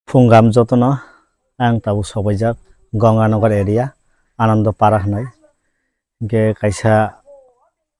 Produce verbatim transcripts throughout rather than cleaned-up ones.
Phungam jotono ang tabuk sokbaijak Ganganagar area, Anando Para hwnwi. Hinkhe kaisa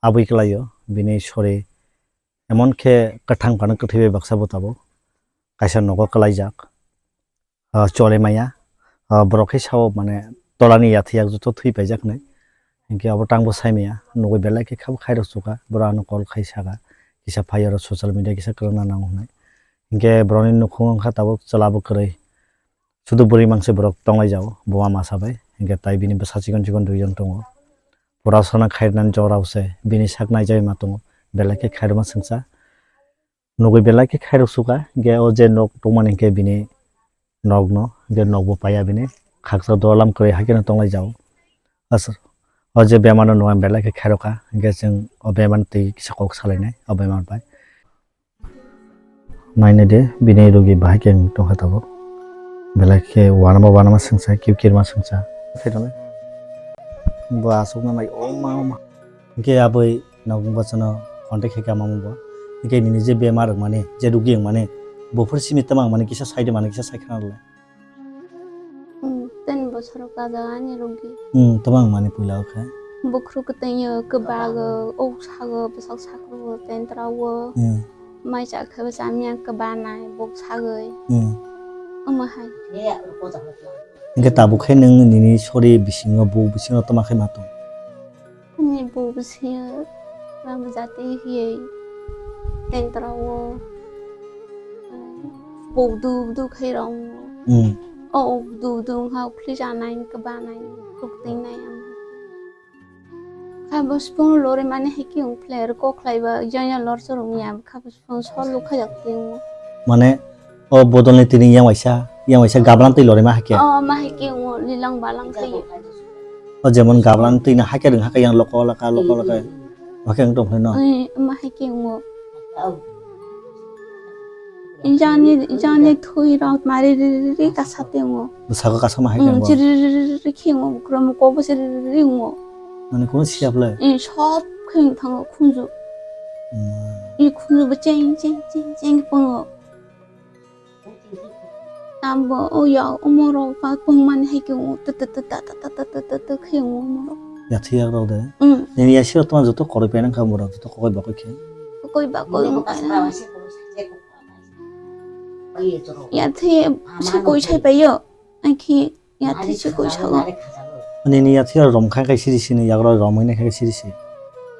abui kwlaio, bini sori emon khe kwthang phano kwthwi bai baksa bo tabuk. Kaisa nogo kwlaijak, ah, chole maya, ah, borok khe sao mane tolani yathai yak joto thwi paijak hinwi. Hinkhe abo tangbo sai maya, nugui belai khe kha khairok chukha, borok ano call khai saka, kisa phai oro social media kisa kwrwngna nango hinwi. Hinkhe borokni nukhung wngkha tabuk chwla bo kwrwi. Sudu bwrwi mangse borok tonglai jao, buma masa bai. Hinkhe tai bini bwsa chikon chikon duijon tongo. Pura sana khairnani jorao se bini sak naijagwi ma tongo. Belai khe khairokma swngsa. Nugui belai khe khairok sukha. Hinkhe o je nok tongmani hinkhe bini nokno, hinkhe nokbo paiya bini. Khaksa dolam kwrwi haikheno tonglai jao. Aswk, o je bemarno nukha belai khe khairokha. Hinkhe chwng o bemarni twi kisa kok salainai o bemar bai. Naina de, bini rugi bahai khe wng tongkha tabuk. Belai khe uanama uanama swngsa, kirkirma swngsa. Khe tongo. Bo aswkno nai, o ma, o ma. Hinkhe abui nok bwsano contact khe kama bo. Hinkhe nini je bemar wngmani, je rugi wngmani, buphuru simi tama wngmani kisa side mani kisa sai khna rwlai. Hmm, ten bosor kaja ani rugi. Hmm, tama wngmani puila o khe. Bukhru kwtwio, kwbago, o sago, bwsok sakrugo, ten trawo. Hmm. Mai cha khe bwsa miya kwbanai, buk sagwi. Hmm. Omo hai. Hinkhe tabuk khe nwng nini sori bisingo, buk bisingo tama khe ma tong? Ani buk bisingo, baba jati hiye tentra o, buk du du khai rong. Hmm. O buk du du ha khli janai, kwbanai, khuk tingnai ang. Kha bo sipung lori mani hai khe ung phle, kok khlai ba, janya lor chorong ya, kha bo Ang sol lukha jak twi wngo. Mane, o bodolni tini yang waisa, yang waisa gablan twi lorima hai khe. Oh, ma hai khe wngo, lilang balang khe. O jemon gablan twi na hai khe rwng hai khe yang loko laka, loko laka. Hai khe wng tong phai no. Eh, ma hai khe wngo. Jani, jani thui rok mari ri ri ri kasa twi wngo. Bwsago kasa ma hai khe Hmm, wngo. Chiri ri ri ri khe wngo, bukrok mukok bo chiri ri ri wngo. Mane kuno siya phle. Eh, sob khe wng thango khunju. Hmm. I khunju bo cheng, cheng, cheng, cheng pango. Tambo o ya o morok ba pungmani hai khe o tut, tut, tut, tut, tut, tut, tut, tut, tut khe o morok. Yathai yak rok de. Mm. Nini ya siro toma joto koroi pai nang kha morok joto kokoi bakoi khe. Kokoi bakoi mo kai na. Yathai se koi sai pai yo. Ai khe Yathai se koi sago. Nini yathai rom khai khai siri sini yagra rom hini khai siri si.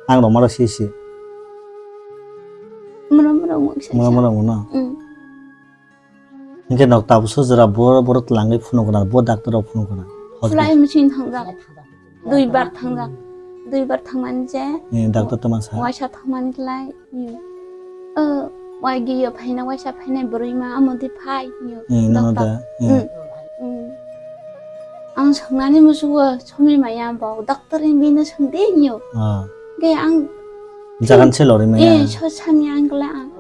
Ang rom aro siri si. Mura mura wng kisa Mura kisa. Mura wng no. Mm. Hingke nok tabuso jora bor bor twlangwi phunuk gana, bo doctor rok phunuk gana. Hospital. Fulai machine thangjak. Duibar thangjak. Duibar thangmani je. Ni doctor toma sa. Waisa thangmani klai. Yo. O, wai giyo phaina, waisa phainai bwrwi ma, amo di phai, yo. Hmm, no, doctor. Da. Hmm. Hmm. Hmm. Ang sangnani musugo, somi maya bo, doctor ni bini sangdi, yo. Ah. Ge ang Jagan se lori maya. Eh, so sami ang kla ang.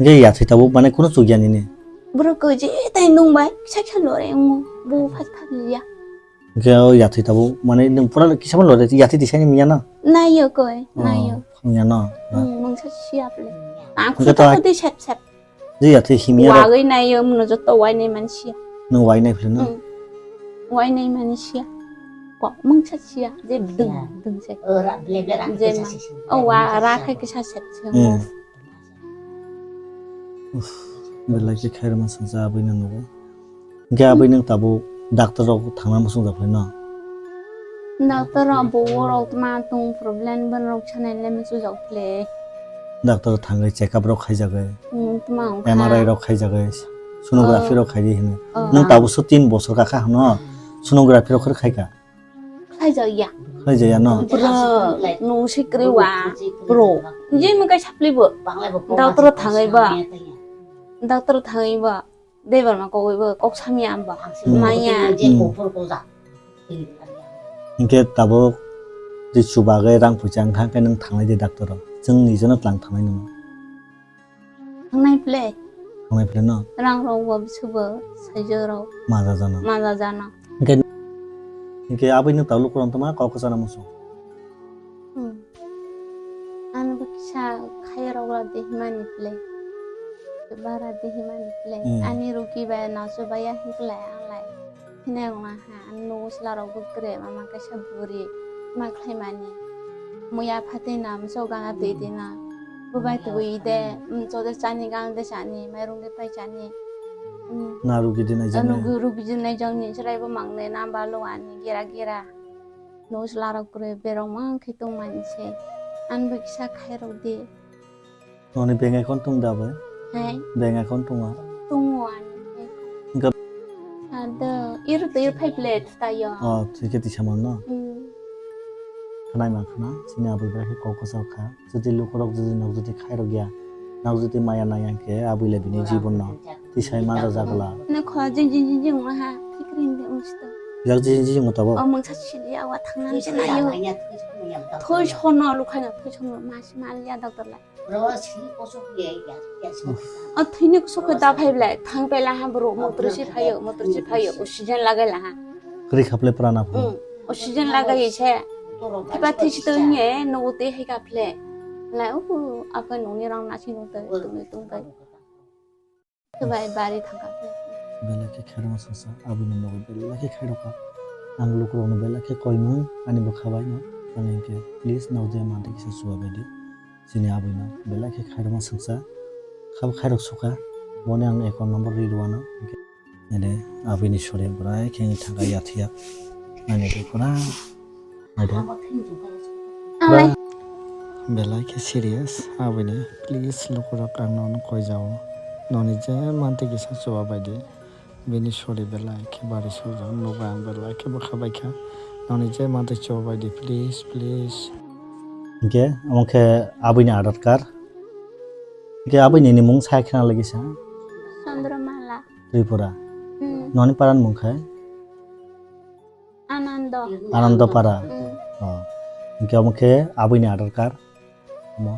Ge ya thwi tabuk, mane kuno chukya nini. Bro ko je tai nung bai, sa kha lore mo, bo phat phat ya. Hingke o yathwi tabuk, mane nwng pura kisa phano lore, yathwi tisaini miya na? Naiyo koi, oh, naiyo. Miya na? Hmm, mungsa siya phle. Ang hingke khuta to khudi sep sep. Je yathwi himya rok. Wagwi naiyo, muno joto wai nai mani siya. Nwng wai nai phle na? Hmm. Wai nai mani siya. Ko, mungsa siya, je bdung, bdung se. Oh, ra, ble, ble, ra, je kisa ma. Sep sep. Oh, wa, ra khai kisa sep sep. Hmm. Uff, belai khe khairokma swngsa abwi no nugo. Hingke abwi nwng tabuk doctor rok thangna muchungjak phaino? Doctor rok bo rok ma tong problem, borok sanai le muchungjak phle. Doctor thangwi check up rok khaijagwi. Hmm, tma wngkha. M R I rok khaijagwi, sonography rok khaidi hino. Oh. Nwng tabuk so tin bosor kakha hwno, sonography rok khaikha. Khlaijakya. Khlaijakya no? Bro, nung sikri wa, bro. Je mung kai sapli bo. Doctor thangwi ba. Doctor thangwi ba. Debor ma kogwi bo, kok samya amba. Hmm. Maya. Hmm. Hingke tabuk je chubagai rang puisa wngkha, hingke nwng thanglai di doctor o. Chwng nijano tlang thanglai nung. Thangnai phle. Thangnai phle no? Rang rok bo bwswk bo saijo rok. Maja jana. Maja jana. Hingke, hingke abwi nwng tabuk lukurok tongma kok kwchana muchung. Hmm. Ano bo kisa khaya rok la de himani phle. Bara de himani le. Hmm. Ani rugi bai nasu baya hingla anglai. Hinai wngma ha, ani nugo sila rok bo kre, mama kaisa buri, ma khlai mani. Muya phatwi na, mso gana twi di na. Bubai twi de, mso de chani, gana de chani, mairung de pai chani. Hmm. Na rugi de nai jani. Anu rugi de nai jani, chwrai bo mangne, na balo ani, gira gira. Nugo sila rok kre, berok mang khe tong mani se. An bo kisa khai rok di. Noni bank account tong da bai? Hai. Bank account tongo? Tongo ani. Hingke? Ado, ir to ir five let tayo. Oh, tike tisa man no? Hmm. Khanai ma khana, sini abui bai khe kok kosa kha. Jodi lukurok jodi nok jodi khairok ya, nok jodi maya nang yang khe abui le bini jibon no tisai ma jagla. Ne kho jing jing jing jing ha, thik ring de ungsto. Yak jing jing jing tabo? O mungsa sidi awa thangnan se nayo. Thoi sono lukhaina, thoi sono mas mal ya doctor lai. O thwini kusuk khe da phai belai, thang pela ha bro, motor si phaio, motor si phaio, oxygen lagai la ha. Kri khaple prana pho. Hmm, oxygen lagai se. Thiba thisi to nge, no te hai ka phle. Lai, o, apa noni rang na si no te, tu ni tu te. Thibai bari thang ka phle. Belai khe khairokma songsa, aboni nogo belai khe khairokha. Ang lukurokno belai khe koimung, ani bwkha bai no, ani hwnkhe, please, nokjai mantwi kisa chubabaidi. Chini abui no belai khe khairokma songsa, khabo khairok sukha, boni ang account number ri rwano. Nede abui ni sori bwrai khe wngwi thangkha yathiya. Nainede pura, naide. Pura belai khe serious abui ni, please lukurok ang nono koi jao. Noni je mantwi kisa chubabaidi. Bini sori belai khe bari sojak, nogo ang belai khe bwkha baikha. Noni je mantwi chubabaidi, please, please. Hingke, omo khe abui ni Aadhaar card. Hingke abui ni mung sai khna lagi sa? Chandramala. Tripura. Hmm. Noni para ni mung khe? Anando. Anando para. Hmm. Oh. Hingke omo khe abui ni Aadhaar card. Omo.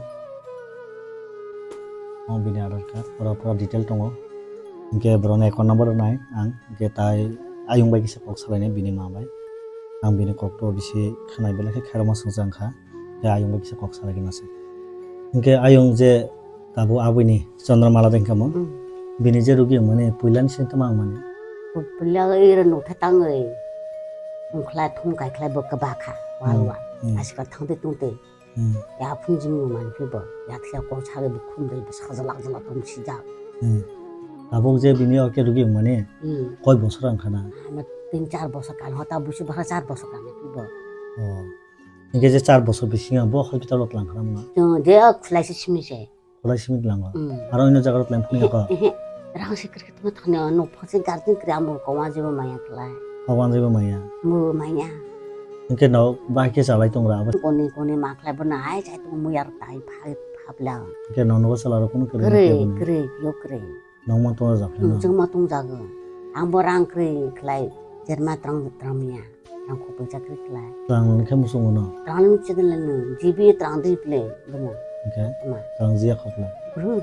Omo bini Aadhaar card, oro pura detail tongo. Hingke borokni account number rwnai ang, hingke tai ayung bai kisa kok salainai bini ma bai. Ang bini kokto bisi khanai belai khe khairokma songcha wngkha, tei ayung bai kisa kok salai gana se. Hingke ayung je tabuk aboni Chandramala de wngkha mo, hmm, bini je rugi wngmani puilani sini tamo wngmani? Puila iro nukha tangwi wngkhlai thum kaikhlai bo kwbakha, wal wal. Hmm. Asikha thangtwi tungtwi. Hmm. Ya phung jimung manphi bo, ya thia kok sagai bo khum bai bo sajak lak jala tong sijak. Hmm. Tabuk je bini o khe rugi wngmani, hmm, koi bosor wngkha na? Ano tin char bosor kan hota busi bahai char bosor kan phi bo. Oh. Hingke je char bosor bisingo bo hospital o tlang kha na? Je khulai se simi se. Khulai simi tlango. Hmm. Aro ino jaga rok tlang phunukya kho? Ehe, ehe. Rang se kri kri tongma thani o, nok phang se guardian kri amo kok wanjui bo maya khlai. Kok wanjui bo maya? Bo maya. Hingke nok bai khe chalai tongra abo? Koni koni ma khlai bo nai chai tong mui aro tai phai phapla. Hingke nok nogo chwla rok kunu kwrwi? Kwrwi, kwrwi, yo kwrwi. Nok ma tongjago khe no? Chwng ma tongjago. Ang bo rang kwrwi khlai jerma trang trang maya. Ang kho poisa kwrwi khlai. Twlang nang khe muchungo no? Twlang nang chikon le nung, G B twlang dui phle bono. Hingkhe? Tama. Twlang jiya kho phle? Bro,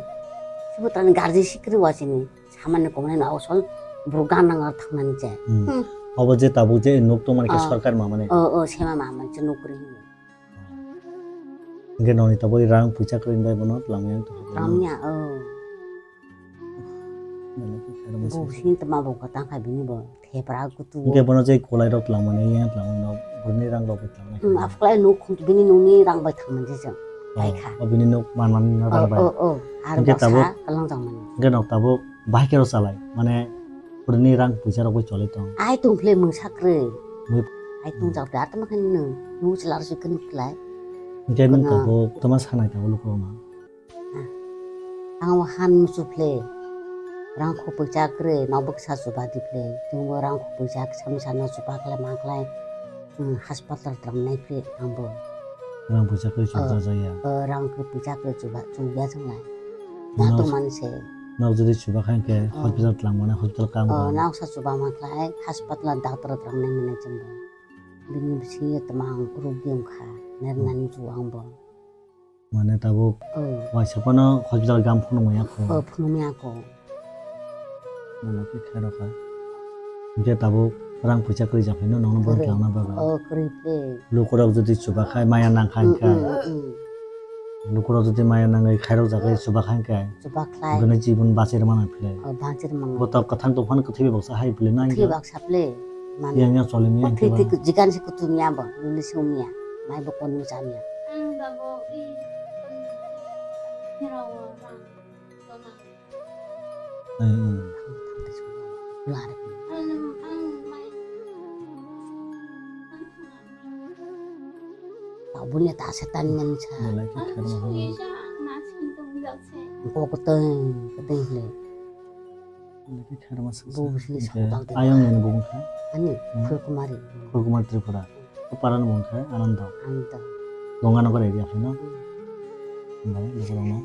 sibo twlang garji si kwrwi wasini. Samani komani no awsol bro gan nang ar thangmani je. Hmm. Hmm. Obo je tabuk je nuk tongmani khe, ah, sorkar mamani? O, o, sema mamani je nuk kwrwi hinwi. Hingkhe noni tabuk rang poisa kwrwi bai bono twlang yang tong. Twlang ya, o. Belai khe khairokma songsa. Bo sini tama bo kwtang kha bini bo thepra kutu. Hingke bono je kolai rok twlangmani, yang twlangmani no, boroni rang rok bai twlangnai. Hmm, aphulai nuk khum bini nokni rang bai thangmani je chwng. Oh, laikha. Oh, bini nok manmani no rang bai. Oh, oh, oh. Aro hingke bwsa tabuk, kwlwng jangmani. Hingke nok tabuk bahai khe rw chalai, mane boroni rang poisa rok bai cholai tong. Ai tong phle mungsa kwrwi. Mui- Ai tong jak da tamo khe nung, nung chwla rw se kwrwi khlai. Hingke nung tabuk tama sanai tabuk lukurok no. Ang o han muchung phle, rang kho poisa kwrwi, nok bwkha chuba di phle, chwngbo rang kho poisa kisa misa no chuba khlai ma khlai, hmm, hospital twlangnai phle ang bo. Rang poisa kwrwi chuba jaya? O, rang kho poisa kwrwi chuba, chubya chwnglai. Nok, ma tongmani se. Nok jodi chuba kha hingkhe, o, hospital twlang mane hospital kam o, rw. Nok sa chuba ma khlai, hospital doctor twlangnai mwnai chwngbo. Bini bisingo twmang ruk di wngkha, nernani chuba ang bo. Mane tabuk, oh, waisa phano hospital gam phunukmaya kho. Oh, phunukmaya kho. Mane khe khairokha. Hingkhe tabuk rang poisa kwrwi japhaino nongno bono kwrwi. Twlangna bagwi. Oh, kwrwi khe. Lukurok jodi chubakhai maya nangkha, mm, hingkha. Mm, mm. Lukurok jodi maya nangwi khairok jagwi chuba khankhe, chuba khlai. Bini jibon bachir mano phle. O bachir mano. Bo tok kwthang tongphano kwthwi bai baksa hai phle na. Kwthwi baksa phle. Yang yang choli miya. Kwthwi jigan se kutum ya bo, luli sum ya. Mai bo kon mucham ya. Ang ba bo i. Ang, ang. Tabuni ta setan ngan sa. Belai khe kherma hwnwi. Ko koteng, koteng le. Belai khe kherma sa. Bo bisi sa. Ayang ni bung kha. Ani, hmm. Phulkumari. Phulkumari Tripura. Ko paran bung kha, Anando. Anando. Ganganagar area khe no. Hmm. Belai, belai no.